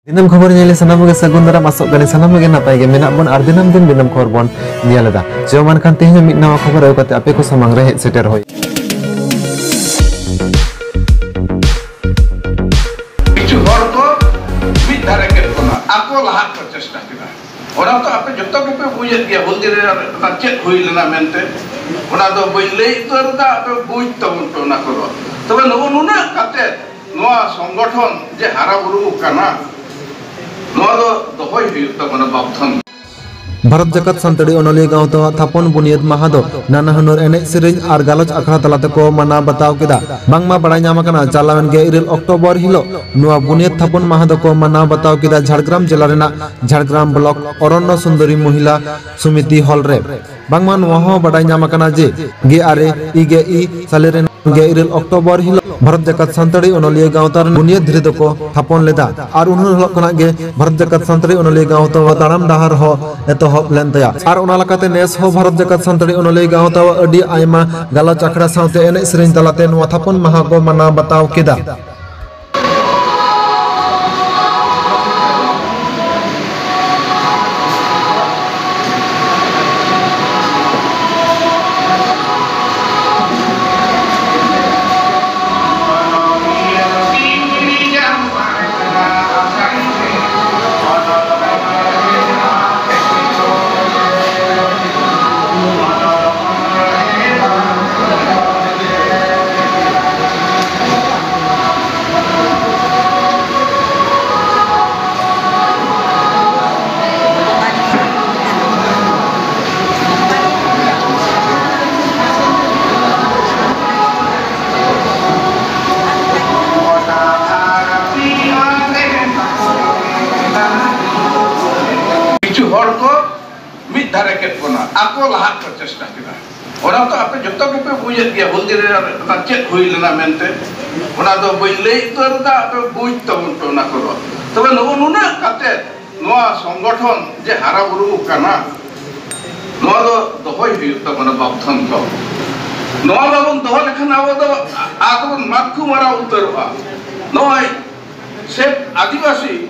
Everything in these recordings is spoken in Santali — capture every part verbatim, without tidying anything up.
ᱫᱤᱱᱟᱹᱢ ᱠᱷᱚᱵᱚᱨ ᱧᱮᱞ ᱥᱟᱱᱟᱢ ᱜᱮ ᱥᱟᱹᱜᱩᱱ ᱫᱟᱨᱟᱢ, ᱟᱥᱚᱜ ᱠᱟᱹᱱᱟᱹᱧ ᱥᱟᱱᱟᱢ ᱜᱮ ᱱᱟᱯᱟᱭ ᱜᱮ ᱢᱮᱱᱟᱜ ᱵᱚᱱ ᱟᱨ ᱫᱤᱱᱟᱹᱢ ᱫᱤᱱ ᱫᱤᱱᱟᱹᱢ ᱠᱷᱚᱵᱚᱨ ᱵᱚᱱ ᱧᱮᱞ ᱮᱫᱟ᱾ ᱡᱮ ᱢᱮᱱᱠᱷᱟᱱ ᱛᱮᱦᱮᱧ ᱦᱚᱸ ᱢᱤᱫ ᱱᱟᱣᱟ ᱠᱷᱚᱵᱚᱨ ᱟᱹᱜᱩ ᱠᱟᱛᱮ ᱟᱯᱮ ᱠᱚ ᱥᱟᱢᱟᱝ ᱨᱮ ᱦᱮᱡ ᱥᱮᱴᱮᱨ ᱦᱩᱭ᱾ ᱠᱤᱪᱷᱩ ᱦᱚᱲ ᱠᱚ ᱢᱤᱫ ᱫᱷᱟᱨᱮ ᱠᱮᱫ ᱵᱚᱱᱟ, ᱟᱠᱚ ᱞᱟᱦᱟᱜ ᱠᱚ ᱪᱮᱥᱴᱟ ᱠᱮᱫᱟ᱾ ᱚᱱᱟ ᱛᱚ ᱟᱯᱮ ᱡᱚᱛᱚ ᱜᱮᱯᱮ ᱵᱩᱡᱮᱫ ᱜᱮᱭᱟ, ᱦᱩᱞᱜᱤᱨᱟᱹ ᱨᱮ ᱚᱱᱟ ᱪᱮᱫ ᱦᱩᱭ ᱞᱮᱱᱟ ᱢᱮᱱᱛᱮ᱾ ᱚᱱᱟ ᱫᱚ ᱵᱟᱹᱧ ᱞᱟᱹᱭ ᱩᱛᱟᱹᱨ ᱮᱫᱟ, ᱟᱯᱮ ᱵᱩᱡᱽ ᱛᱟᱵᱚᱱ ᱯᱮ ᱚᱱᱟ ᱠᱚᱫᱚ᱾ ᱛᱚᱵᱮ ᱱᱚᱜᱼᱚ ᱱᱩᱱᱟᱹᱜ ᱠᱟᱛᱮ ᱱᱚᱣᱟ ᱥᱚᱝᱜᱚᱴᱷᱚᱱ ᱡᱮ ᱦᱟᱨᱟ ᱵᱩᱨᱩ ᱠᱟᱱᱟ, ᱱᱚᱣᱟ ᱫᱚ ᱫᱚᱦᱚᱭ ᱦᱩᱭᱩᱜ ᱛᱟᱵᱚᱱᱟ ᱵᱟᱯᱫᱷᱚᱱ᱾ ᱵᱷᱟᱨᱚᱛ ᱡᱟᱠᱟᱛ ᱥᱟᱱᱛᱟᱲᱤ ᱚᱱᱚᱞᱤᱭᱟᱹ ᱜᱟᱶᱛᱟᱣᱟᱜ ᱛᱷᱟᱯᱚᱱ ᱵᱩᱱᱤᱭᱟᱹᱫ ᱢᱟᱦᱟ ᱫᱚ ᱱᱟᱱᱟ ᱦᱩᱱᱟᱹᱨ ᱮᱱᱮᱡ ᱥᱮᱨᱮᱧ ᱟᱨ ᱜᱟᱞᱚᱪ ᱟᱠᱷᱲᱟ ᱛᱟᱞᱟ ᱛᱮᱠᱚ ᱢᱟᱱᱟᱣ ᱵᱟᱛᱟᱣ ᱠᱮᱫᱟ᱾ ᱵᱟᱝᱢᱟ ᱵᱟᱲᱟᱭ ᱧᱟᱢ ᱟᱠᱟᱱᱟ, ᱪᱟᱞᱟᱣᱮᱱ ᱜᱮᱞ ᱤᱨᱟᱹᱞ ᱚᱠᱴᱳᱵᱚᱨ ᱦᱤᱞᱳᱜ ᱱᱚᱣᱟ ᱵᱩᱱᱤᱭᱟᱹᱫ ᱛᱷᱟᱯᱚᱱ ᱢᱟᱦᱟ ᱫᱚᱠᱚ ᱢᱟᱱᱟᱣ ᱵᱟᱛᱟᱣ ᱠᱮᱫᱟ ᱡᱷᱟᱲᱜᱨᱟᱢ ᱡᱮᱞᱟ ᱨᱮᱱᱟᱜ ᱡᱷᱟᱲᱜᱨᱟᱢ ᱵᱞᱚᱠ ᱚᱨᱚᱱᱱᱚ ᱥᱩᱱᱫᱚᱨᱤ ᱢᱚᱦᱤᱞᱟ ᱥᱚᱢᱤᱛᱤ ᱦᱚᱞ ᱨᱮ᱾ ᱵᱟᱝᱢᱟ ᱱᱚᱣᱟ ᱦᱚᱸ ᱵᱟᱰᱟᱭ ᱧᱟᱢ ᱟᱠᱟᱱᱟ ᱡᱮ ᱜᱮ ᱟᱨᱮ ᱤ ᱜᱮ ᱤ ᱥᱟᱞᱮ ᱨᱮᱱᱟᱜ ᱜᱮᱞ ᱤᱨᱟᱹᱞ ᱚᱠᱴᱳᱵᱚᱨ ᱦᱤᱞᱳᱜ ᱵᱷᱟᱨᱚᱛ ᱡᱟᱠᱟᱛ ᱥᱟᱱᱛᱟᱲᱤ ᱚᱱᱚᱞᱤᱭᱟᱹ ᱜᱟᱶᱛᱟ ᱨᱮᱱ ᱵᱩᱱᱤᱭᱟᱹᱫ ᱫᱷᱤᱨᱤ ᱫᱚᱠᱚ ᱛᱷᱟᱯᱚᱱ ᱞᱮᱫᱟ ᱟᱨ ᱩᱱ ᱦᱤᱞᱳᱜ ᱠᱷᱚᱱᱟᱜ ᱜᱮ ᱵᱷᱟᱨᱚᱛ ᱡᱟᱠᱟᱛ ᱥᱟᱱᱛᱟᱲᱤ ᱚᱱᱚᱞᱤᱭᱟᱹ ᱜᱟᱶᱛᱟ ᱛᱟᱲᱟᱢ ᱰᱟᱦᱟᱨ ᱦᱚᱸ ᱮᱛᱚᱦᱚᱵ ᱞᱮᱱ ᱛᱟᱭᱟ᱾ ᱟᱨ ᱚᱱᱟ ᱞᱮᱠᱟᱛᱮ ᱱᱮᱥ ᱦᱚᱸ ᱵᱷᱟᱨᱚᱛ ᱡᱟᱠᱟᱛ ᱥᱟᱱᱛᱟᱲᱤ ᱚᱱᱚᱞᱤᱭᱟᱹ ᱜᱟᱶᱛᱟ ᱟᱹᱰᱤ ᱟᱭᱢᱟ ᱜᱟᱞᱚᱪ ᱟᱠᱷᱲᱟ ᱥᱟᱶᱛᱮ ᱮᱱᱮᱡ ᱥᱮᱨᱮᱧ ᱛᱟᱞᱟᱛᱮ ᱱᱚᱣᱟ ᱛᱷᱟᱯᱚᱱ ᱢᱟᱦᱟ ᱠᱚ ᱢᱟᱱᱟᱣ ᱵᱟᱛᱟᱣ ᱠᱮᱫᱟ᱾ ᱠᱤᱪᱷᱩ ᱦᱚᱲ ᱠᱚ ᱢᱤᱫ ᱫᱷᱟᱨᱮ ᱠᱮᱫ ᱵᱚᱱᱟ, ᱟᱠᱚ ᱞᱟᱦᱟᱜ ᱠᱚ ᱪᱮᱥᱴᱟ ᱠᱮᱫᱟ᱾ ᱚᱱᱟ ᱛᱚ ᱟᱯᱮ ᱡᱚᱛᱚ ᱜᱮᱯᱮ ᱵᱩᱡᱮᱫ ᱜᱮᱭᱟ, ᱦᱩᱞ ᱫᱤᱱ ᱨᱮ ᱚᱱᱟ ᱪᱮᱫ ᱦᱩᱭ ᱞᱮᱱᱟ ᱢᱮᱱᱛᱮ᱾ ᱚᱱᱟ ᱫᱚ ᱵᱟᱹᱧ ᱞᱟᱹᱭ ᱩᱛᱟᱹᱨ ᱮᱫᱟ, ᱟᱯᱮ ᱵᱩᱡᱽ ᱛᱟᱵᱚᱱ ᱯᱮ ᱚᱱᱟ ᱠᱚᱫᱚ᱾ ᱛᱚᱵᱮ ᱱᱚᱜᱼᱚ ᱱᱩᱱᱟᱹᱜ ᱠᱟᱛᱮ ᱱᱚᱣᱟ ᱥᱚᱝᱜᱚᱴᱷᱚᱱ ᱡᱮ ᱦᱟᱨᱟ ᱵᱩᱨᱩ ᱠᱟᱱᱟ, ᱱᱚᱣᱟ ᱫᱚ ᱫᱚᱦᱚᱭ ᱦᱩᱭᱩᱜ ᱛᱟᱵᱚᱱᱟ ᱵᱟᱯᱫᱷᱚᱱ ᱠᱚ᱾ ᱱᱚᱣᱟ ᱵᱟᱵᱚᱱ ᱫᱚᱦᱚ ᱞᱮᱠᱷᱟᱱ ᱟᱵᱚ ᱫᱚ ᱟᱫᱚ ᱵᱚᱱ ᱢᱟᱛᱠᱚ ᱢᱟᱨᱟᱣ ᱩᱛᱟᱹᱨᱚᱜᱼᱟ᱾ ᱱᱚᱜᱼᱚᱭ ᱥᱮ ᱟᱹᱫᱤᱵᱟᱹᱥᱤ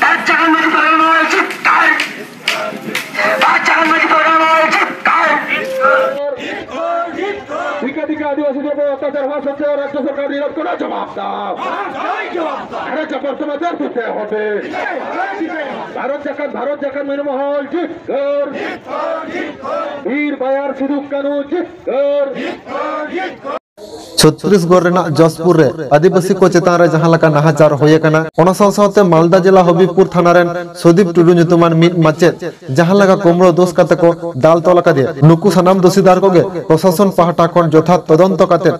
ᱵᱟᱪᱪᱟ ᱠᱟᱱ ᱢᱟᱹᱡᱷᱤ ᱯᱟᱨᱜᱟᱱᱟ ᱢᱚᱦᱚᱞ ᱪᱤᱛᱠᱟᱨ᱾ ᱵᱟᱪᱪᱟ ᱠᱟᱱ ᱢᱟᱹᱡᱷᱤ ᱯᱟᱨᱜᱟᱱᱟ ᱢᱚᱦᱚᱞ ᱪᱤᱛᱠᱟᱨ᱾ ᱴᱷᱤᱠᱟᱹ ᱴᱷᱤᱠᱟᱹ ᱟᱹᱫᱤᱵᱟᱹᱥᱤ ᱫᱚᱠᱚ ᱚᱛᱛᱟᱪᱟᱨ ᱦᱚᱸ ᱥᱚᱛᱛᱮ ᱨᱟᱡᱽᱡᱚ ᱥᱚᱨᱠᱟᱨ ᱱᱤᱨᱚᱵ ᱠᱚᱱᱟ ᱡᱚᱵᱟᱵ ᱫᱟᱣ᱾ ᱟᱨᱮ ᱡᱚᱵᱟᱵ ᱛᱚᱢᱟ ᱫᱟᱨ ᱫᱤᱛᱮ ᱦᱚᱵᱮ᱾ ᱵᱷᱟᱨᱚᱛ ᱡᱟᱠᱟᱛ, ᱵᱷᱟᱨᱚᱛ ᱡᱟᱠᱟᱛ ᱢᱟᱹᱡᱷᱤ ᱢᱚᱦᱚᱞ ᱡᱤᱛᱠᱟᱹᱨ᱾ ᱵᱤᱨ ᱵᱟᱭᱟᱨ ᱥᱤᱫᱩ ᱠᱟᱹᱱᱦᱩ ᱡᱤᱛᱠᱟᱹᱨ᱾ ᱪᱷᱚᱛᱨᱤᱥᱜᱚᱲ ᱨᱮᱱᱟᱜ ᱡᱚᱥᱯᱩᱨ ᱨᱮ ᱟᱹᱫᱤᱵᱟᱹᱥᱤ ᱠᱚ ᱪᱮᱛᱟᱱ ᱨᱮ ᱡᱟᱦᱟᱸ ᱞᱮᱠᱟ ᱱᱟᱦᱟᱪᱟᱨ ᱦᱩᱭ ᱟᱠᱟᱱᱟ, ᱚᱱᱟ ᱥᱟᱶ ᱥᱟᱶᱛᱮ ᱢᱟᱞᱫᱟ ᱡᱮᱞᱟ ᱦᱚᱵᱤᱵᱽᱯᱩᱨ ᱛᱷᱟᱱᱟ ᱨᱮᱱ ᱥᱩᱫᱤᱯ ᱴᱩᱰᱩ ᱧᱩᱛᱩᱢᱟᱱ ᱢᱤᱫ ᱢᱟᱪᱮᱫ ᱡᱟᱦᱟᱸ ᱞᱮᱠᱟ ᱠᱩᱢᱲᱩ ᱫᱳᱥ ᱠᱟᱛᱮ ᱠᱚ ᱫᱟᱞ ᱛᱚᱞ ᱟᱠᱟᱫᱮᱭᱟ, ᱱᱩᱠᱩ ᱥᱟᱱᱟᱢ ᱫᱳᱥᱤᱫᱟᱨ ᱠᱚᱜᱮ ᱯᱨᱚᱥᱟᱥᱚᱱ ᱯᱟᱦᱴᱟ ᱠᱷᱚᱱ ᱡᱚᱛᱷᱟᱛ ᱛᱚᱫᱚᱱᱛᱚ ᱠᱟᱛᱮ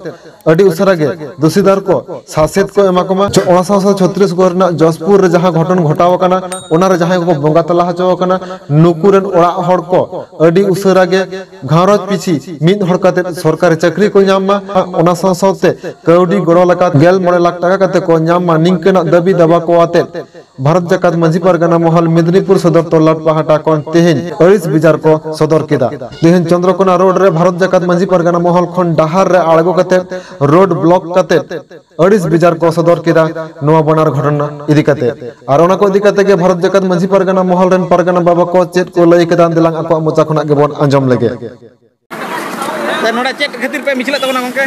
ᱟᱹᱰᱤ ᱩᱥᱟᱹᱨᱟ ᱜᱮ ᱫᱳᱥᱤᱫᱟᱨ ᱠᱚ ᱥᱟᱥᱮᱛ ᱠᱚ ᱮᱢᱟ ᱠᱚᱢᱟ᱾ ᱚᱱᱟ ᱥᱟᱶ ᱥᱟᱶ ᱪᱷᱚᱛᱨᱤᱥᱜᱚᱲ ᱨᱮᱱᱟᱜ ᱡᱚᱥᱯᱩᱨ ᱨᱮ ᱡᱟᱦᱟᱸ ᱜᱷᱚᱴᱚᱱ ᱜᱷᱚᱴᱟᱣ ᱟᱠᱟᱱᱟ, ᱚᱱᱟ ᱨᱮ ᱡᱟᱦᱟᱸᱭ ᱠᱚᱠᱚ ᱵᱚᱸᱜᱟ ᱛᱟᱞᱟ ᱦᱚᱪᱚ ᱟᱠᱟᱱᱟ, ᱱᱩᱠᱩ ᱨᱮᱱ ᱚᱲᱟᱜ ᱦᱚᱲ ᱠᱚ ᱟᱹᱰᱤ ᱩᱥᱟᱹᱨᱟ ᱜᱮ ᱜᱷᱟᱨᱚᱸᱡᱽ ᱯᱤᱪᱷᱤ ᱢᱤᱫ ᱦᱚᱲ ᱠᱟᱛᱮ ᱥᱚᱨᱠᱟᱨᱤ ᱪᱟᱹᱠᱨᱤ ᱠᱚ ᱧᱟᱢ ᱢᱟ᱾ ᱚᱱᱟ ᱥᱟᱶ ᱥᱟᱶᱛᱮ ᱠᱟᱹᱣᱰᱤ ᱜᱚᱲᱚ ᱞᱮᱠᱟ ᱜᱮᱞ ᱢᱚᱬᱮ ᱞᱟᱠᱷ ᱴᱟᱠᱟ ᱠᱟᱛᱮ ᱠᱚ ᱧᱟᱢ ᱢᱟ, ᱱᱤᱝᱠᱟᱹᱱᱟᱜ ᱫᱟᱹᱵᱤ ᱫᱟᱵᱟ ᱠᱚ ᱟᱛᱮ ᱵᱷᱟᱨᱚᱛ ᱡᱟᱠᱟᱛ ᱢᱟᱹᱡᱷᱤ ᱯᱟᱨᱜᱟᱱᱟ ᱢᱚᱦᱚᱞ ᱢᱮᱫᱽᱱᱤᱯᱩᱨ ᱥᱚᱫᱚᱨ ᱛᱚᱞᱞᱟᱴ ᱯᱟᱦᱴᱟ ᱠᱷᱚᱱ ᱛᱮᱦᱮᱧ ᱟᱹᱲᱤᱥ ᱵᱮᱡᱟᱨ ᱠᱚ ᱥᱚᱫᱚᱨ ᱠᱮᱫᱟ᱾ ᱛᱮᱦᱮᱧ ᱪᱚᱱᱫᱨᱚᱠᱳᱱᱟ ᱨᱳᱰ ᱨᱮ ᱵᱷᱟᱨᱚᱛ ᱡᱟᱠᱟᱛ ᱢᱟᱹᱡᱷᱤ ᱯᱟᱨᱜᱟᱱᱟ ᱢᱚᱦᱚᱞ ᱠᱷᱚᱱ ᱰᱟᱦᱟᱨ ᱨᱮ ᱟᱬᱜᱚ ᱠᱟᱛᱮ ᱨᱳᱰ ᱵᱞᱚᱠ ᱠᱟᱛᱮ ᱟᱹᱲᱤᱥ ᱵᱮᱡᱟᱨ ᱠᱚ ᱥᱚᱫᱚᱨ ᱠᱮᱫᱟ ᱱᱚᱣᱟ ᱵᱟᱱᱟᱨ ᱜᱷᱚᱴᱚᱱᱟ ᱤᱫᱤ ᱠᱟᱛᱮ᱾ ᱟᱨ ᱚᱱᱟ ᱠᱚ ᱤᱫᱤ ᱠᱟᱛᱮ ᱜᱮ ᱵᱷᱟᱨᱚᱛ ᱡᱟᱠᱟᱛ ᱢᱟᱹᱡᱷᱤ ᱯᱟᱨᱜᱟᱱᱟ ᱢᱚᱦᱚᱞ ᱨᱮᱱ ᱯᱟᱨᱜᱟᱱᱟ ᱵᱟᱵᱟ ᱠᱚ ᱪᱮᱫ ᱠᱚ ᱞᱟᱹᱭ ᱠᱮᱫᱟ, ᱫᱮᱞᱟᱝ ᱟᱠᱚᱣᱟᱜ ᱢᱚᱪᱟ ᱠᱷᱚᱱᱟᱜ ᱜᱮᱵᱚᱱ ᱟᱸᱡᱚᱢ ᱞᱮᱜᱮ᱾ ᱛᱮ ᱱᱚᱰᱮ ᱪᱮᱫ ᱠᱷᱟᱹᱛᱤᱨ ᱯᱮ ᱢᱤᱪᱷᱤᱞᱮᱫ ᱛᱟᱵᱚᱱᱟ ᱜᱚᱝᱠᱮ?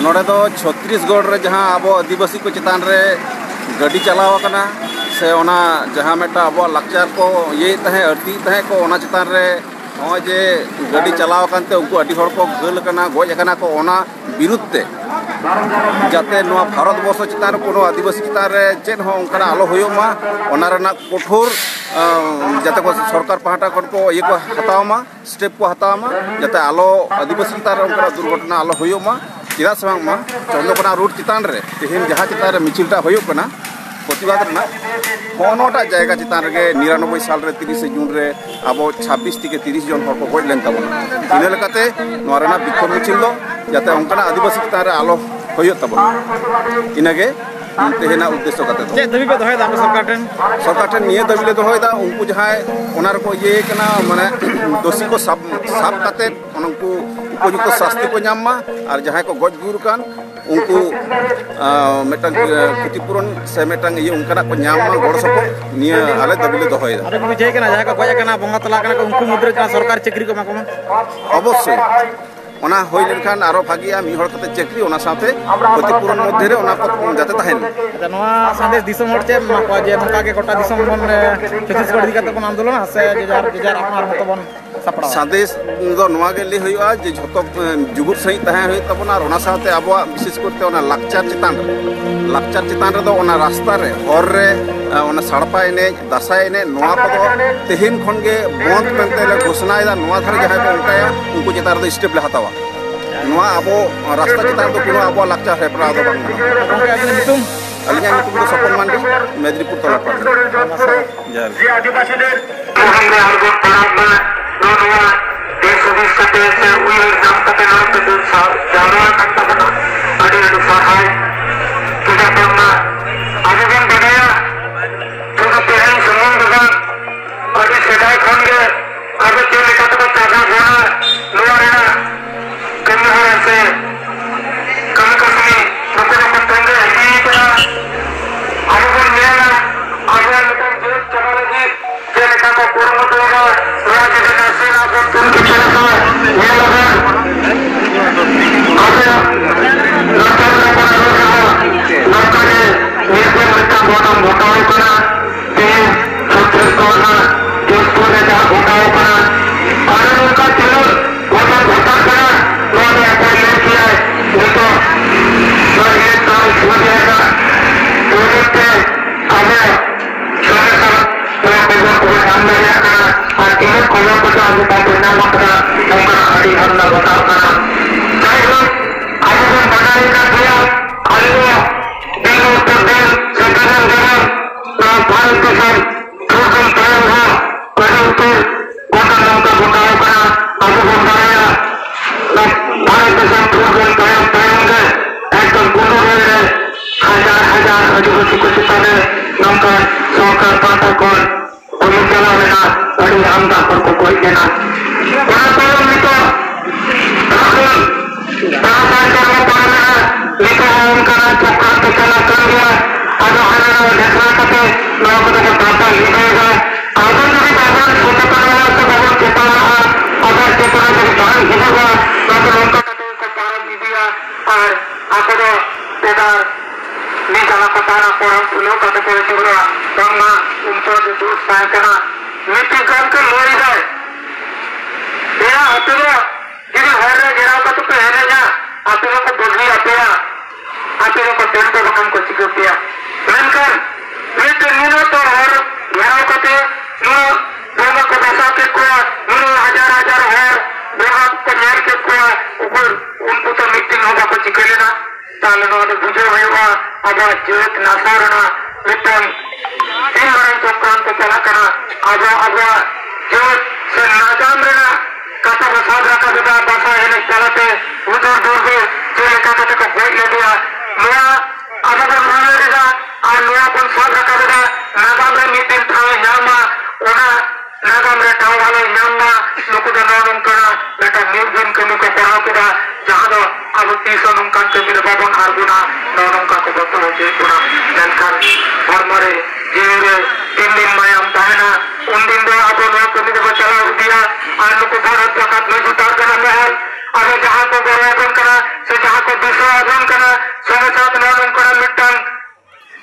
ᱱᱚᱰᱮ ᱫᱚ ᱪᱷᱚᱛᱨᱤᱥᱜᱚᱲ ᱨᱮ ᱡᱟᱦᱟᱸ ᱟᱵᱚ ᱟᱹᱫᱤᱵᱟᱹᱥᱤ ᱠᱚ ᱪᱮᱛᱟᱱ ᱨᱮ ᱜᱟᱹᱰᱤ ᱪᱟᱞᱟᱣ ᱟᱠᱟᱱᱟ, ᱥᱮ ᱚᱱᱟ ᱡᱟᱦᱟᱸ ᱢᱤᱫᱴᱟᱝ ᱟᱵᱚᱣᱟᱜ ᱞᱟᱠᱪᱟᱨ ᱠᱚ ᱤᱭᱟᱹᱭᱮᱫ ᱛᱟᱦᱮᱸᱫ, ᱟᱹᱲᱛᱤᱭᱮᱫ ᱛᱟᱦᱮᱸᱫ ᱠᱚ, ᱚᱱᱟ ᱪᱮᱛᱟᱱ ᱨᱮ ᱱᱚᱜᱼᱚᱭ ᱡᱮ ᱜᱟᱹᱰᱤ ᱪᱟᱞᱟᱣ ᱟᱠᱟᱱ ᱛᱮ ᱩᱱᱠᱩ ᱟᱹᱰᱤ ᱦᱚᱲ ᱠᱚ ᱜᱷᱟᱹᱞ ᱟᱠᱟᱱᱟ, ᱜᱚᱡ ᱟᱠᱟᱱᱟ ᱠᱚ, ᱚᱱᱟ ᱵᱤᱨᱩᱫᱷ ᱛᱮ ᱡᱟᱛᱮ ᱱᱚᱣᱟ ᱵᱷᱟᱨᱚᱛ ᱵᱚᱨᱥᱚ ᱪᱮᱛᱟᱱ ᱨᱮ ᱠᱳᱱᱳ ᱟᱹᱫᱤᱵᱟᱹᱥᱤ ᱪᱮᱛᱟᱱ ᱨᱮ ᱪᱮᱫ ᱦᱚᱸ ᱚᱱᱠᱟᱱᱟᱜ ᱟᱞᱚ ᱦᱩᱭᱩᱜ ᱢᱟ, ᱚᱱᱟ ᱨᱮᱱᱟᱜ ᱠᱚᱴᱷᱳᱨ, ᱟᱸ, ᱡᱟᱛᱮ ᱠᱚ ᱥᱚᱨᱠᱟᱨ ᱯᱟᱦᱴᱟ ᱠᱷᱚᱱ ᱠᱚ ᱤᱭᱟᱹ ᱠᱚ ᱦᱟᱛᱟᱣ ᱢᱟ, ᱥᱴᱮᱯ ᱠᱚ ᱦᱟᱛᱟᱣ ᱢᱟ, ᱡᱟᱛᱮ ᱟᱞᱚ ᱟᱹᱫᱤᱵᱟᱹᱥᱤ ᱪᱮᱛᱟᱱ ᱨᱮ ᱚᱱᱠᱟᱱᱟᱜ ᱫᱩᱨᱜᱷᱚᱴᱚᱱᱟ ᱟᱞᱚ ᱦᱩᱭᱩᱜ ᱢᱟ᱾ ᱪᱮᱫᱟᱜ ᱥᱮ ᱵᱟᱝᱢᱟ ᱪᱚᱱᱫᱨᱚᱠᱳᱱᱟ ᱨᱳᱰ ᱪᱮᱛᱟᱱ ᱨᱮ ᱛᱮᱦᱮᱧ ᱡᱟᱦᱟᱸ ᱪᱮᱛᱟᱱ ᱨᱮ ᱢᱤᱪᱷᱤᱞᱴᱟᱜ ᱦᱩᱭᱩᱜ ᱠᱟᱱᱟ, ᱯᱨᱚᱛᱤᱵᱟᱫ ᱨᱮᱱᱟᱜ, ᱦᱚᱸᱜᱼᱚ ᱱᱚᱣᱟᱴᱟᱜ ᱡᱟᱭᱜᱟ ᱪᱮᱛᱟᱱ ᱨᱮᱜᱮ ᱱᱤᱨᱟᱱᱚᱵᱵᱳᱭ ᱥᱟᱞ ᱨᱮ ᱛᱤᱨᱤᱥᱮ ᱡᱩᱱ ᱨᱮ ᱟᱵᱚ ᱪᱷᱟᱵᱵᱤᱥ ᱛᱷᱮᱠᱮ ᱛᱤᱨᱤᱥ ᱡᱚᱱ ᱦᱚᱲ ᱠᱚ ᱜᱚᱡ ᱞᱮᱱ ᱛᱟᱵᱚᱱᱟ᱾ ᱤᱱᱟᱹ ᱞᱮᱠᱟᱛᱮ ᱱᱚᱣᱟ ᱨᱮᱱᱟᱜ ᱵᱤᱠᱠᱷᱳᱵ ᱢᱤᱪᱷᱤᱞ ᱫᱚ ᱡᱟᱛᱮ ᱚᱱᱠᱟᱱᱟᱜ ᱟᱹᱫᱤᱵᱟᱹᱥᱤ ᱪᱮᱛᱟᱱ ᱨᱮ ᱟᱞᱚ ᱦᱩᱭᱩᱜ ᱛᱟᱵᱚᱱᱟ, ᱤᱱᱟᱹᱜᱮ ᱛᱮᱦᱮᱧᱟᱜ ᱩᱫᱽᱫᱮᱥᱥᱚ ᱠᱟᱛᱮ ᱫᱚ᱾ ᱪᱮᱫ ᱫᱟᱹᱵᱤ ᱯᱮ ᱫᱚᱦᱚᱭᱮᱫᱟ ᱟᱯᱮ ᱥᱚᱨᱠᱟᱨ ᱴᱷᱮᱱ? ᱥᱚᱨᱠᱟᱨ ᱴᱷᱮᱱ ᱱᱤᱭᱟᱹ ᱫᱟᱹᱵᱤ ᱞᱮ ᱫᱚᱦᱚᱭᱮᱫᱟ, ᱩᱱᱠᱩ ᱡᱟᱦᱟᱸᱭ ᱚᱱᱟ ᱨᱮᱠᱚ ᱤᱭᱟᱹᱭ ᱠᱟᱱᱟ, ᱢᱟᱱᱮ ᱫᱳᱥᱤ ᱠᱚ ᱥᱟᱵ, ᱥᱟᱵ ᱠᱟᱛᱮ ᱩᱱᱠᱩ ᱩᱯᱚᱡᱩᱠᱛᱚ ᱥᱟᱥᱛᱤ ᱠᱚ ᱧᱟᱢ ᱢᱟ, ᱟᱨ ᱡᱟᱦᱟᱸᱭ ᱠᱚ ᱜᱚᱡ ᱜᱩᱨ ᱟᱠᱟᱱ ᱩᱱᱠᱩ, ᱟᱸ, ᱢᱤᱫᱴᱟᱝ, ᱟᱸ, ᱠᱷᱚᱛᱤᱯᱩᱨᱚᱱ ᱥᱮ ᱢᱤᱫᱴᱟᱝ ᱤᱭᱟᱹ ᱚᱱᱠᱟᱱᱟᱜ ᱠᱚ ᱧᱟᱢ ᱢᱟ ᱜᱚᱲᱚ ᱥᱚᱯᱚᱦᱚᱫ, ᱱᱤᱭᱟᱹ ᱟᱞᱮ ᱫᱟᱹᱵᱤ ᱞᱮ ᱫᱚᱦᱚᱭᱮᱫᱟ᱾ ᱟᱫᱚ ᱵᱩᱡᱷᱟᱹᱣ ᱠᱟᱱᱟ, ᱡᱟᱦᱟᱸᱭ ᱠᱚ ᱜᱚᱡ ᱟᱠᱟᱱᱟ, ᱵᱚᱸᱜᱟ ᱛᱟᱞᱟ ᱟᱠᱟᱱᱟ ᱠᱚ, ᱩᱱᱠᱩ ᱢᱩᱫᱽᱨᱮ ᱡᱟᱦᱟᱸ ᱥᱚᱨᱠᱟᱨ ᱪᱟᱹᱠᱨᱤ ᱠᱚ ᱮᱢᱟ ᱠᱚᱢᱟ᱾ ᱚᱵᱚᱥᱥᱳᱭ, ᱚᱱᱟ ᱦᱩᱭ ᱞᱮᱱᱠᱷᱟᱱ ᱟᱨᱚ ᱵᱷᱟᱜᱤᱜᱼᱟ, ᱢᱤᱫ ᱦᱚᱲ ᱠᱟᱛᱮ ᱪᱟᱹᱠᱨᱤ, ᱚᱱᱟ ᱥᱟᱶᱛᱮ ᱠᱷᱚᱛᱤᱯᱩᱨᱚᱱ ᱢᱚᱫᱽᱫᱷᱮ ᱨᱮ ᱚᱱᱟ ᱠᱚ ᱡᱟᱛᱮ ᱛᱟᱦᱮᱱ᱾ ᱟᱪᱪᱷᱟ, ᱱᱚᱣᱟ ᱥᱟᱸᱫᱮᱥ ᱫᱤᱥᱚᱢ ᱦᱚᱲ ᱪᱮᱫ ᱮᱢ ᱮᱢᱟ ᱠᱚᱣᱟ ᱡᱮ ᱱᱚᱝᱠᱟ ᱜᱮ ᱜᱚᱴᱟ ᱫᱤᱥᱚᱢ ᱵᱚᱱ, ᱮ, ᱪᱷᱚᱛᱤᱥᱜᱚᱲ ᱤᱫᱤ ᱠᱟᱛᱮ ᱵᱚᱱ ᱟᱱᱫᱳᱞᱚᱱᱟ, ᱥᱮ ᱡᱮ ᱡᱟᱨ, ᱡᱮ ᱡᱟᱨ ᱟᱯᱱᱟᱨ ᱢᱚᱛᱚ ᱵᱚᱱ ᱥᱟᱯᱲᱟᱣᱟ? ᱥᱟᱸᱫᱮᱥ ᱫᱚ ᱱᱚᱣᱟ ᱜᱮ ᱞᱟᱹᱭ ᱦᱩᱭᱩᱜᱼᱟ ᱡᱮ ᱡᱷᱚᱛᱚ, ᱮ, ᱡᱩᱜᱩᱫ ᱥᱟᱺᱦᱤᱡ ᱛᱟᱦᱮᱸ ᱦᱩᱭᱩᱜ ᱛᱟᱵᱚᱱᱟ, ᱟᱨ ᱚᱱᱟ ᱥᱟᱶᱛᱮ ᱟᱵᱚᱣᱟᱜ ᱵᱤᱥᱮᱥ ᱠᱚᱨᱛᱮ ᱚᱱᱟ ᱞᱟᱠᱪᱟᱨ ᱪᱮᱛᱟᱱ ᱨᱮ, ᱞᱟᱠᱪᱟᱨ ᱪᱮᱛᱟᱱ ᱨᱮᱫᱚ ᱚᱱᱟ ᱨᱟᱥᱛᱟ ᱨᱮ, ᱦᱚᱨ ᱨᱮ, ᱮ, ᱚᱱᱟ ᱥᱟᱲᱯᱟ ᱮᱱᱮᱡ, ᱫᱟᱸᱥᱟᱭ ᱮᱱᱮᱡ, ᱱᱚᱣᱟ ᱠᱚᱫᱚ ᱛᱮᱦᱮᱧ ᱠᱷᱚᱱ ᱜᱮ ᱵᱚᱱᱫ ᱢᱮᱱᱛᱮ ᱞᱮ ᱜᱷᱳᱥᱚᱱᱟᱭᱮᱫᱟ᱾ ᱱᱚᱣᱟ ᱫᱷᱟᱨᱮ ᱡᱟᱦᱟᱸᱭ ᱠᱚ ᱚᱱᱠᱟᱭᱟ, ᱩᱱᱠᱩ ᱪᱮᱛᱟᱱ ᱨᱮᱫᱚ ᱥᱴᱮᱯ ᱞᱮ ᱦᱟᱛᱟᱣᱟ᱾ ᱱᱚᱣᱟ ᱟᱵᱚ ᱨᱟᱥᱛᱟ ᱪᱮᱛᱟᱱ ᱨᱮᱫᱚ ᱠᱳᱱᱳ ᱟᱵᱚᱣᱟᱜ ᱞᱟᱠᱪᱟᱨ ᱦᱮᱯᱨᱟᱣ ᱫᱚ ᱵᱟᱝ ᱜᱟᱱᱚᱜᱼᱟ᱾ ᱜᱚᱢᱠᱮ, ᱟᱹᱵᱤᱱᱟᱜ ᱧᱩᱛᱩᱢ? ᱟᱹᱞᱤᱧᱟᱜ ᱧᱩᱛᱩᱢ ᱫᱚ ᱥᱚᱯᱚᱱ ᱢᱟᱱᱰᱤ, ᱢᱮᱫᱽᱱᱤᱯᱩᱨ ᱛᱚᱞᱟ ᱯᱟᱲᱟ᱾ ᱡᱚᱦᱟᱨ ᱜᱮ᱾ ᱟᱨᱵᱚᱱ ᱯᱟᱲᱦᱟᱜ ᱢᱟ, ᱱᱚᱣᱟ ᱫᱤᱥ ᱦᱩᱫᱤᱥ ᱠᱟᱛᱮ ᱥᱮ ᱩᱭᱦᱟᱹᱨ ᱧᱟᱢ ᱠᱟᱛᱮ ᱱᱚᱣᱟ ᱛᱮᱵᱚᱱ ᱥᱟ-, ᱡᱟᱣᱨᱟ ᱟᱠᱟᱱ ᱛᱟᱵᱚᱱᱟ᱾ ᱟᱹᱰᱤ ᱟᱹᱰᱤ ᱥᱟᱨᱦᱟᱣ᱾ ᱪᱮᱫᱟᱜ ᱵᱟᱝᱢᱟ ᱟᱵᱚ ᱵᱚᱱ ᱵᱟᱰᱟᱭᱟ, ᱥᱩᱫᱷᱩ ᱛᱮᱦᱮᱧ ᱥᱩᱢᱩᱝ ᱫᱚ ᱵᱟᱝ, ᱟᱹᱰᱤ ᱥᱮᱫᱟᱭ ᱠᱷᱚᱱ ᱜᱮ ᱟᱵᱚ ᱪᱮᱫ ᱞᱮᱠᱟ ᱛᱮᱵᱚᱱ ᱪᱟᱸᱫᱟ ᱵᱚᱸᱜᱟ ᱱᱚᱣᱟ ᱨᱮᱱᱟᱜ ᱠᱟᱹᱢᱤ ᱦᱚᱨᱟ ᱥᱮ ᱱᱚᱝᱠᱟᱱᱟᱜ ᱟᱹᱰᱤ ᱟᱢᱫᱟ ᱜᱷᱚᱴᱟᱣ ᱠᱟᱱᱟ᱾ ᱡᱟᱭᱦᱳᱠ, ᱟᱵᱚ ᱵᱚᱱ ᱵᱟᱰᱟᱭ ᱟᱠᱟᱫ ᱜᱮᱭᱟ, ᱟᱵᱚ ᱫᱤᱱ ᱩᱯᱚᱨ ᱫᱤᱱ ᱥᱮ ᱫᱤᱱᱟᱹᱢ ᱫᱤᱱᱟᱹᱢ ᱱᱚᱣᱟ ᱵᱷᱟᱨᱚᱛ ᱫᱤᱥᱚᱢ ᱯᱷᱩᱨᱜᱟᱹᱞ ᱛᱟᱭᱚᱢ ᱦᱚᱸ ᱟᱹᱰᱤ ᱩᱛᱟᱹᱨ ᱜᱷᱚᱴᱚᱱ ᱱᱚᱝᱠᱟ ᱜᱷᱚᱴᱟᱣ ᱠᱟᱱᱟ᱾ ᱟᱵᱚ ᱵᱚᱱ ᱵᱟᱲᱟᱭᱟ, ᱱᱚᱣᱟ ᱵᱷᱟᱨᱚᱛ ᱫᱤᱥᱚᱢ ᱯᱷᱩᱨᱜᱟᱹᱞ ᱛᱟᱭᱚᱢ ᱛᱟᱭᱚᱢ ᱜᱮ ᱮᱠᱫᱚᱢ ᱜᱩᱸᱰᱟᱹ ᱨᱮ ᱦᱟᱡᱟᱨ ᱦᱟᱡᱟᱨ ᱟᱹᱫᱤᱵᱟᱹᱥᱤ ᱠᱚ ᱪᱮᱛᱟᱱ ᱨᱮ ᱱᱚᱝᱠᱟ ᱥᱚᱨᱠᱟᱨ ᱯᱟᱦᱴᱟ ᱠᱷᱚᱱ ᱜᱩᱞᱤ ᱪᱟᱞᱟᱣ ᱞᱮᱱᱟ, ᱟᱹᱰᱤ ᱟᱢᱫᱟ ᱦᱚᱲ ᱠᱚ ᱜᱚᱡ ᱞᱮᱱᱟ᱾ ᱚᱱᱟ ᱛᱟᱭᱚᱢ ᱱᱤᱛᱚᱜ ᱯᱷᱩᱨᱜᱟᱹᱞ ᱫᱟᱨᱟ ᱥᱟᱭ ᱥᱮᱨᱢᱟ ᱯᱟᱨᱚᱢᱮᱱᱟ, ᱱᱤᱛᱚᱜ ᱦᱚᱸ ᱚᱱᱠᱟᱱᱟᱜ ᱪᱚᱠᱨᱟᱱᱛᱚ ᱪᱟᱞᱟᱜ ᱠᱟᱱ ᱜᱮᱭᱟ᱾ ᱟᱫᱚ ᱦᱟᱱᱟ ᱱᱟᱣᱟ ᱰᱷᱮᱠᱲᱟ ᱠᱟᱛᱮ ᱱᱚᱣᱟ ᱠᱚᱫᱚ ᱠᱚ ᱵᱟᱛᱟᱞ ᱤᱫᱤᱭᱮᱫᱟ᱾ ᱟᱵᱚ ᱡᱩᱫᱤ ᱵᱟᱵᱚᱱ ᱥᱚᱪᱮᱛᱚᱱᱚᱜᱼᱟ ᱥᱮ ᱵᱟᱵᱚᱱ ᱪᱮᱛᱟᱣᱟᱜᱼᱟ, ᱟᱵᱚᱣᱟᱜ ᱪᱮᱛᱚᱱᱟ ᱡᱩᱫᱤ ᱵᱟᱝ ᱦᱤᱡᱩᱜᱼᱟ, ᱛᱚᱵᱮ ᱱᱚᱝᱠᱟ ᱠᱟᱛᱮ ᱜᱮᱠᱚ ᱯᱟᱨᱚᱢ ᱤᱫᱤᱭᱟ᱾ ᱟᱨ ᱟᱠᱚ ᱫᱚ ᱯᱮᱫᱟᱨ ᱢᱤᱫ ᱡᱟᱞᱟ ᱠᱚ ᱛᱟᱦᱮᱱᱟ, ᱠᱚᱲᱟᱢ ᱯᱷᱩᱞᱟᱹᱣ ᱠᱟᱛᱮ ᱠᱚ ᱟᱹᱪᱩᱨᱚᱜᱼᱟ᱾ ᱵᱟᱝᱢᱟ ᱩᱱᱠᱩᱣᱟᱜ ᱫᱚ ᱫᱳᱥ ᱛᱟᱦᱮᱸ ᱠᱟᱱᱟ᱾ ᱢᱤᱫᱴᱤᱡ ᱜᱟᱱ ᱠᱚ ᱞᱟᱹᱭ ᱫᱟᱭ, ᱮᱭᱟ, ᱟᱯᱮ ᱫᱚ ᱡᱩᱫᱤ ᱦᱚᱨ ᱨᱮ ᱜᱷᱮᱨᱟᱣ ᱠᱟᱛᱮ ᱯᱮ ᱮᱱᱮᱡᱟ, ᱟᱯᱮ ᱫᱚᱠᱚ ᱵᱚᱫᱞᱤ ᱟᱯᱮᱭᱟ, ᱟᱯᱮ ᱫᱚᱠᱚ ᱫᱟᱹᱲ ᱫᱚ ᱵᱟᱠᱷᱟᱱ ᱠᱚ ᱪᱤᱠᱟᱹ ᱯᱮᱭᱟ᱾ ᱢᱮᱱᱠᱷᱟᱱ ᱢᱤᱫᱴᱮᱱ ᱱᱩᱱᱟᱹᱜ ᱫᱚ ᱦᱚᱨ ᱜᱷᱮᱨᱟᱣ ᱠᱟᱛᱮ ᱱᱩᱱᱟᱹᱜ ᱵᱚᱸᱜᱟ ᱠᱚ ᱵᱟᱥᱟ ᱠᱮᱫ ᱠᱚᱣᱟ, ᱱᱩᱱᱟᱹᱜ ᱦᱟᱡᱟᱨ ᱦᱟᱡᱟᱨ ᱦᱚᱲ ᱵᱚᱸᱜᱟ ᱠᱚ ᱧᱮᱞ ᱠᱮᱫ ᱠᱚᱣᱟ, ᱩᱠᱩᱨ ᱩᱱᱠᱩ ᱫᱚ ᱢᱤᱫᱴᱮᱱ ᱦᱚᱸ ᱵᱟᱠᱚ ᱪᱤᱠᱟᱹ ᱞᱮᱱᱟ᱾ ᱛᱟᱦᱞᱮ ᱱᱚᱣᱟ ᱫᱚ ᱵᱩᱡᱷᱟᱹᱣ ᱦᱩᱭᱩᱜᱼᱟ, ᱟᱵᱚᱣᱟᱜ ᱡᱟᱹᱛ ᱱᱟᱥᱟᱣ ᱨᱮᱱᱟᱜ ᱢᱤᱫᱴᱟᱝ ᱛᱤᱱ ᱢᱟᱨᱟᱝ ᱪᱚᱠᱨᱟᱱᱛᱚ ᱪᱟᱞᱟᱜ ᱠᱟᱱᱟ᱾ ᱟᱵᱚ, ᱟᱵᱚᱣᱟᱜ ᱡᱟᱹᱛ ᱥᱮ ᱱᱟᱜᱟᱢ ᱨᱮᱱᱟᱜ ᱠᱟᱛᱷᱟ ᱵᱚ ᱥᱟᱵ ᱨᱟᱠᱟᱵ ᱮᱫᱟ, ᱫᱟᱸᱥᱟᱭ ᱮᱱᱮᱡ ᱛᱟᱞᱟᱛᱮ ᱦᱩᱫᱩᱲ ᱫᱩᱨᱜᱟᱹ ᱪᱮᱫ ᱞᱮᱠᱟ ᱠᱟᱛᱮ ᱠᱚ ᱜᱚᱡ ᱞᱮᱫᱮᱭᱟ, ᱱᱚᱣᱟ ᱟᱵᱚ ᱵᱚᱱ ᱩᱭᱦᱟᱹᱨ ᱮᱫᱟ ᱟᱨ ᱱᱚᱣᱟ ᱵᱚᱱ ᱥᱟᱵ ᱨᱟᱠᱟᱵ ᱮᱫᱟ, ᱱᱟᱜᱟᱢ ᱨᱮ ᱢᱤᱫ ᱫᱤᱱ ᱴᱷᱟᱶ ᱮ ᱧᱟᱢ ᱢᱟ, ᱚᱱᱟ ᱱᱟᱜᱟᱢ ᱨᱮ ᱴᱷᱟᱶ ᱟᱞᱚᱭ ᱧᱟᱢ ᱢᱟ᱾ ᱱᱩᱠᱩ ᱫᱚ ᱱᱚᱜᱼᱚ ᱱᱚᱝᱠᱟᱱᱟᱜ ᱢᱤᱫᱴᱟᱝ ᱢᱤᱫ ᱫᱤᱱ ᱠᱟᱹᱢᱤ ᱠᱚ ᱠᱚᱨᱟᱣ ᱠᱮᱫᱟ, ᱡᱟᱦᱟᱸ ᱫᱚ ᱟᱵᱚ ᱛᱤᱥ ᱦᱚᱸ ᱱᱚᱝᱠᱟᱱ ᱠᱟᱹᱢᱤ ᱨᱮ ᱵᱟᱵᱚᱱ ᱟᱬᱜᱚᱱᱟ᱾ ᱱᱚᱜᱼᱚ ᱱᱚᱝᱠᱟ ᱠᱚ ᱵᱚᱛᱚᱨ ᱦᱚᱪᱚᱭᱮᱫ ᱵᱚᱱᱟ᱾ ᱢᱮᱱᱠᱷᱟᱱ ᱦᱚᱲᱢᱚ ᱨᱮ, ᱡᱤᱣᱤ ᱨᱮ ᱛᱤᱱ ᱫᱤᱱ ᱢᱟᱭᱟᱢ ᱛᱟᱦᱮᱱᱟ, ᱩᱱ ᱫᱤᱱ ᱫᱚ ᱟᱵᱚ ᱱᱚᱣᱟ ᱠᱟᱹᱢᱤ ᱫᱚᱵᱚ ᱪᱟᱞᱟᱣ ᱤᱫᱤᱭᱟ᱾ ᱟᱨ ᱱᱩᱠᱩ ᱵᱷᱟᱨᱚᱛ ᱡᱟᱠᱟᱛ ᱢᱟᱹᱡᱷᱤ ᱯᱟᱨᱜᱟᱱᱟ ᱢᱚᱦᱚᱞ ᱟᱵᱚ ᱡᱟᱦᱟᱸ ᱠᱚ ᱜᱚᱲᱚ ᱟᱵᱚᱱ ᱠᱟᱱᱟ ᱥᱮ ᱡᱟᱦᱟᱸ ᱠᱚ ᱫᱤᱥᱟᱹ ᱟᱵᱚᱱ ᱠᱟᱱᱟ, ᱥᱚᱸᱜᱮ ᱥᱟᱶᱛᱮ ᱱᱚᱣᱟ ᱱᱚᱝᱠᱟᱱᱟᱜ ᱢᱤᱫᱴᱟᱝ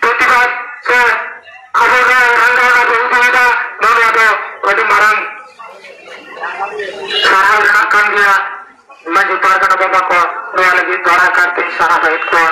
ᱯᱨᱚᱛᱤᱵᱟᱫ ᱥᱮ ᱟᱵᱚ ᱱᱚᱣᱟ ᱨᱟᱸᱜᱟᱣ ᱟᱵᱚ ᱩᱫᱩᱜ ᱮᱫᱟ, ᱱᱚᱣᱟ ᱫᱚ ᱟᱹᱰᱤ ᱢᱟᱨᱟᱝ ᱥᱟᱨᱦᱟᱣ ᱨᱮᱱᱟᱜ ᱠᱟᱱ ᱜᱮᱭᱟ᱾ ᱢᱟᱹᱡᱷᱤ ᱯᱟᱨᱜᱟᱱᱟ ᱵᱟᱵᱟ ᱠᱚ ᱱᱚᱣᱟ ᱞᱟᱹᱜᱤᱫ ᱫᱚᱦᱲᱟ ᱠᱟᱨᱛᱮᱧ ᱥᱟᱨᱦᱟᱣᱮᱫ ᱠᱚᱣᱟ᱾